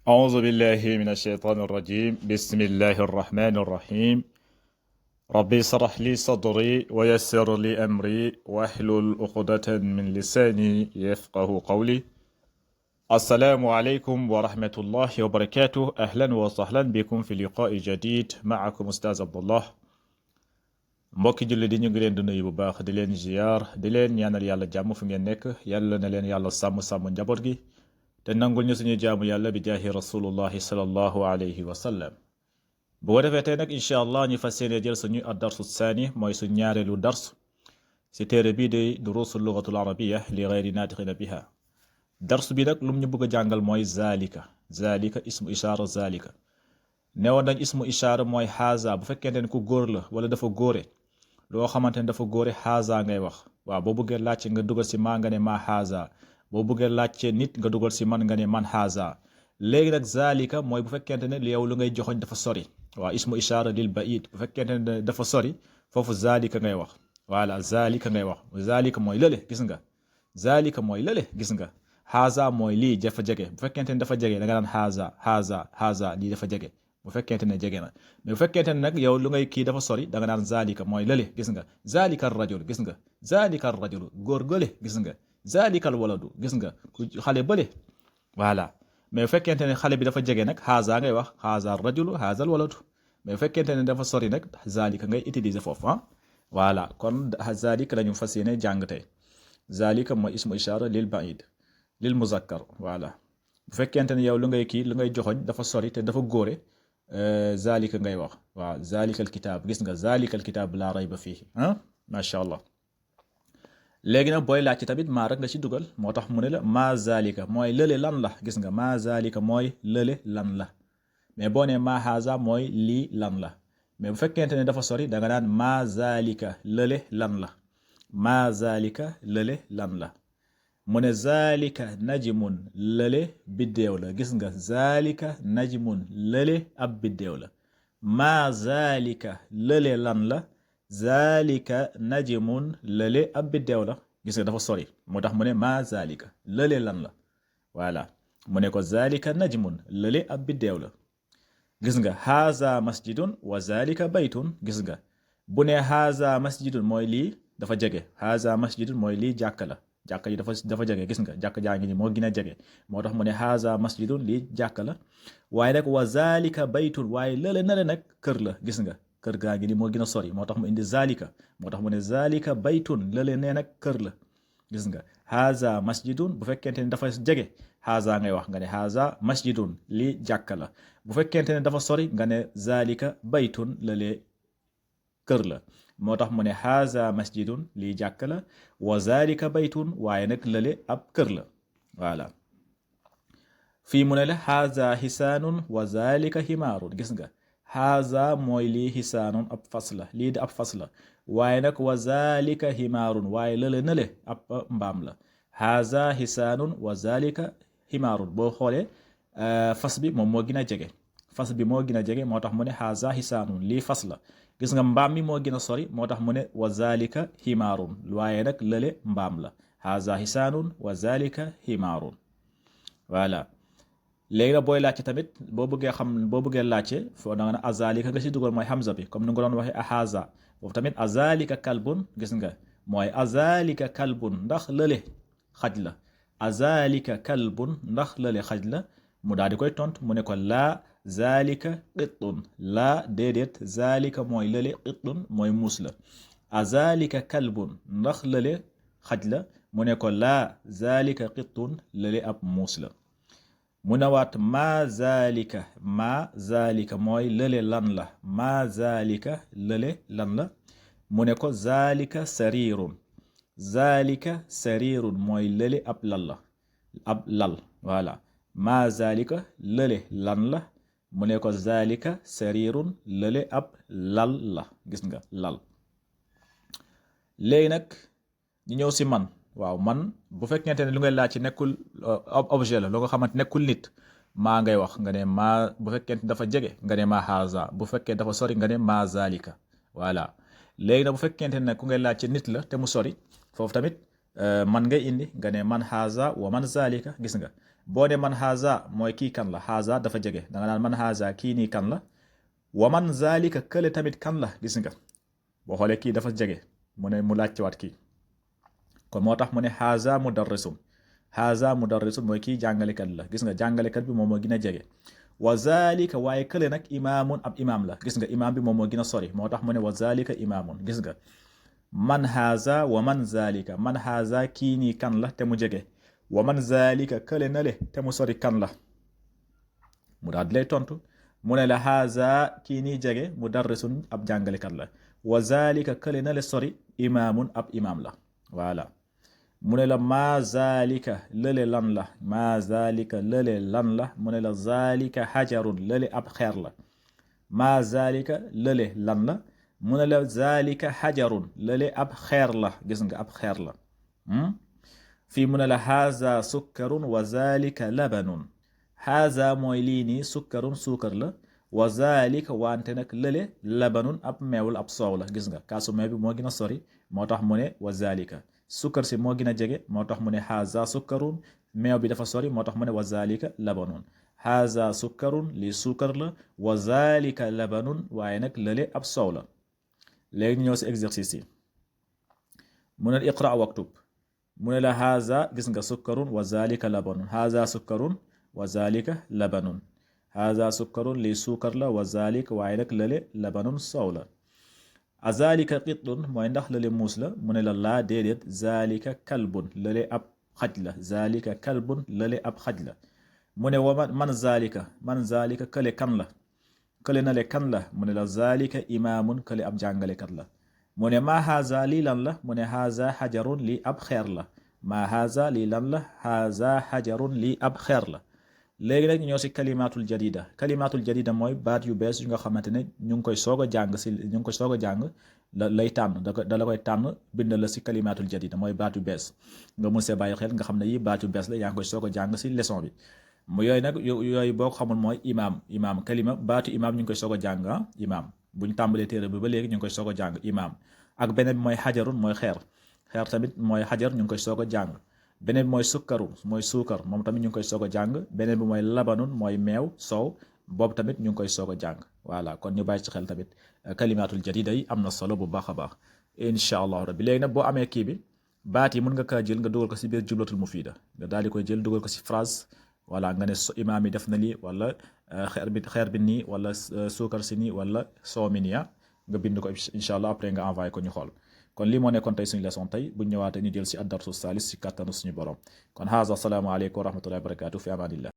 أعوذ بالله من الشيطان الرجيم بسم الله الرحمن الرحيم ربي اشرح لي صدري ويسر لي أمري واحلل عقدة من لساني يفقه قولي السلام عليكم ورحمة الله وبركاته أهلا وسهلا بكم في لقاء جديد معكم أستاذ عبد الله mbokki julli di ñu ngi leen di nuyu bu baax di leen ziar di leen ñaanal yàlla jàmm fu ngeen nekk yàlla na leen yàlla sàmm njaboot gi te nangul ñu suñu jaamu yàlla bi jaahi rasulullahi sallallahu alayhi wa sallam bu ko defee tey nag incha allah ñu fas yéene jël suñu ad-darsu saani mooy suñu ñaareelu dars si téere bii di durusu lugatul arabiya li gayri naatiqina biha dars bi nag lum ñu bëgg a jàngal mooy zalika ismu ishaara zalika newoon nañ ismu ishaara mooy xaaza bu fekkente ne ku góor la wala dafa góore loo xamante ne dafa góore xaaza ngay wax waaw boo bëggee laajte nga dugal si maa nga ne maa xaaza boo bëggee laajte nit nga dugal si man nga ne man xaaza léegi nag zalika mooy bu fekkente ne yow lu ngay joxoñ dafa sori waaw ismu ishaara lil baid bu fekkente ne dafa sori foofu zalika ngay wax voilà zalika ngay wax zalika mooy lële gis nga zalika mooy lële gis nga xaaza mooy lii dafa jege bu fekkente ne dafa jege da nga naan xaaza lii dafa jege bu fekkente ne jege na mais bu fekkente ne nag yow lu ngay kii dafa sori da nga naan zalika mooy lële gis nga zalika rajul gis nga zalika rajul góor gële gis nga zalika waladu gis nga ku xale bële voilà mais bu fekkente ne xale bi dafa jege nag xaaza ngay wax xaaza rajulu xaaza waladu mais bu fekkente ne dafa sori nag zalika ngay utiliser foofu voilà kon zalika la ñu fas yéene jàng tey zalika mooy ismu ishara lil baid lil muzakkar voilà bu fekkente ne yow lu ngay kii lu ngay joxoñ dafa sori te dafa góore zalika ngay wax waaw zalika al kitab gis nga zalika al kitab la rayba fihi macha allah léegi nag booy laaj ci tamit maa rek nga ci dugal moo tax mu ne la maa zalika mooy lële lan la gis nga maa zalika mooy lële lan la mais boo ne maa haza mooy lii lan la mais bu fekkente ne dafa sori da nga naan maa zalika lële lan la maa zalika lële lan la mu ne zalika najmun lële biddéew la gis nga zalika najmun lële ab biddéew la maa zalika lële lan la zalika najmun lële ab biddéew la gis nga dafa sori moo tax mu ne maa zalika lële lan la voilà mu ne ko zalika najmun lële ab biddéew la gis nga haza masjidun wa zalika baytun gis nga bu ne haza masjidun mooy lii dafa jege haza masjidun mooy lii jàkka la jàkka ji dafa jege gis nga jàkka jaa ngi ni moo gën a jege moo tax mu ne haza masjidun lii jàkka la waaye nag wa zalika baytun waaye lële nale nag kër la gis nga kër gaa ngi ni moo gën a sori moo tax mu indi zalika moo tax mu ne zalika baytun lële nee nag kër la gis nga haza masjidun bu fekkente ne dafa jege haza ngay wax nga ne haza masjidun lii jàkka la bu fekkente ne dafa sori nga ne zalika baytun lële kër la moo tax mu ne haza masjidun lii jàkk la wa zalika baytun waaye nag lële ab kër la voilà fii mu ne la haza hisaanun wa zalika himaarun gis nga haza mooy lii hisaanun ab fas la lii di ab fas la waaye nag wa zalika himaarun waaye lële nële ab mbaam la haza hisaanun wa zalika himaarun boo xoolee fas bi moom moo gën a jege fas bi moo gën a jege moo tax mu ne haza hisaanun lii fas la gis nga mbaam mi moo gën a sori moo tax mu ne wa zalika himaarun waaye nag lële mbaam la haza hisaanun wa zalika himaarun voilà léegi nag booy laajte tamit boo bëggee laajte foo da nga ne azalika nga si dugal mooy hamza bi comme ni nga doon waxee a haza foofu tamit azalika kalbun gis nga mooy azalika kalbun ndax lële xaj la azalika kalbun ndax lële xaj la mu daal di koy tontu mu ne ko laa zalika qittun laa déedéet zalika mooy lële qittun mooy muus la azalika kalbun ndax lële xaj la mu ne ko laa zalika qittun lële ab muus la mu nawaat maa zalika mooy lële lan la maa zalika lële lan la mu ne ko zalika sarirun mooy lële ab lal la ab lal voilà maa zalika lële lan la mu ne ko zalika sarirun lële ab lal la gis nga lal léegi nag ñu ñëw si man waaw man bu fekkente ne lu ngay laaj ci nekkul objet la loo nga xamante nekkul nit maa ngay wax nga ne maa bu fekkente dafa jege nga ne maa haza bu fekkee dafa sori nga ne maa zalika voilà léegi nag bu fekkente ne ku ngay laaj ci nit la te mu sori foofu tamit man ngay indi nga ne man haza wa man zalika gis nga boo ne man haza mooy kii kan la haza dafa jege da nga naan man haza kii nii kan la wa man zalika kële tamit kan la gis nga boo xoolee kii dafa jege mu laaj ci waat kii kon moo tax mu ne haza mudarrisun mooy kii jàngalekat la gis nga jàngalekat bi moom moo gën a jege wa zalika waaye kële nag imaamun ab imaam la gis nga imaam bi moom moo gën a sori moo tax mu ne wa zalika imaamun gis nga man haza wa man zalika man haza kii nii kan la te mu jege wa man zalika kële na le te mu sori kan la mu daal di lay tontu mu ne la haza kii nii jege mudarrisun ab jàngalekat la wa zalika kële na le sori imaamun ab imaam la voilà mu ne la maa zalika lële lan la maa zalika lële lan la mu ne la zalika xajarun lële ab xeer la maa zalika lële lan la mu ne la zalika xajarun lële ab xeer la gis nga ab xeer la fii mu ne la haza sukkarun wa zalika labanun haza mooy lii nii sukkarun suukar la wa zalika wante nag lële labanun ab meewul ab soow la gis nga kaasu meew bi moo gën a sori moo tax mu ne wa zalika sukkar si moo gën a jege moo tax mu ne haza sukkarun meew bi dafa sori moo tax mu ne wa zalika labanun haza sukkarun lii suukar la wa zalika labanun waaye nag lële ab soow la léegi ñu ñëw si exercice yi mu ne iqra waktub mu ne la haza gis nga sukkarun wa zalika labanun haza sukkarun wa zalika labanun haza sukkarun lii suukar la wa zalika waaye nag lële labanun soow la azalika qittun mooy ndax lële muus la mu ne la laa déedéet zalika kalbun lële ab xaj la zalika kalbun lële ab xaj la mu ne wa man zalika kële kan la kële na le kan la mu ne la zalika imaamun kële ab jàngalekat la mu ne maa haza lii lan la mu ne haza xajarun lii ab xeer la maa haza lii lan la haza xajarun lii ab xeer la léegi nag ñoo si kalimatul jadida mooy baat yu bees yu nga xamante ne ñu ngi koy soog a jàng lay tànn da la koy tànn bind la si kalimatul jadida mooy baat yu bees nga mun see bàyyi xel nga xam ne yi baat yu bees la yaa ngi koy soog a jàng si leçon bi mu yooyu nag yooyu boo ko xamul mooy imaam kalima baatu imaam ñu ngi koy soog a jàng imaam bu ñu tàmbalee téere bi ba léegi ñu ngi koy soog a jàng imaam ak beneen bi mooy xajarun mooy xeer tamit mooy xajar ñu ngi koy soog a jàng beneen bi mooy sukkarun mooy suukar moom tamit ñu ngi koy soog a jàng beneen bi mooy labanun mooy meew soow boobu tamit ñu ngi koy soog a jàng voilà kon ñu bàyyi ci xel tamit kalimatul jadida yi am na solo bu baax a baax incha allahu rabbi léegi nag boo amee kii bi baat yi mën nga kaa jël nga dugal ko si biir jumlatul mufida nga daal di koy jël dugal ko si phrase voilà nga ne imaam yi def na lii wala xeer bi nii wala suukar si nii wala soow mi nii nga bind ko incha allah après nga envoyé ko ñu xool kon lii moo nekkoon tey suñu leçon tey bu ñu ñëwaatee ñu jël si ad-darsu salis si kàttanu suñu borom kon haza assalaamu aleykum wa rahmatullahi wa barakatuh fi amanillah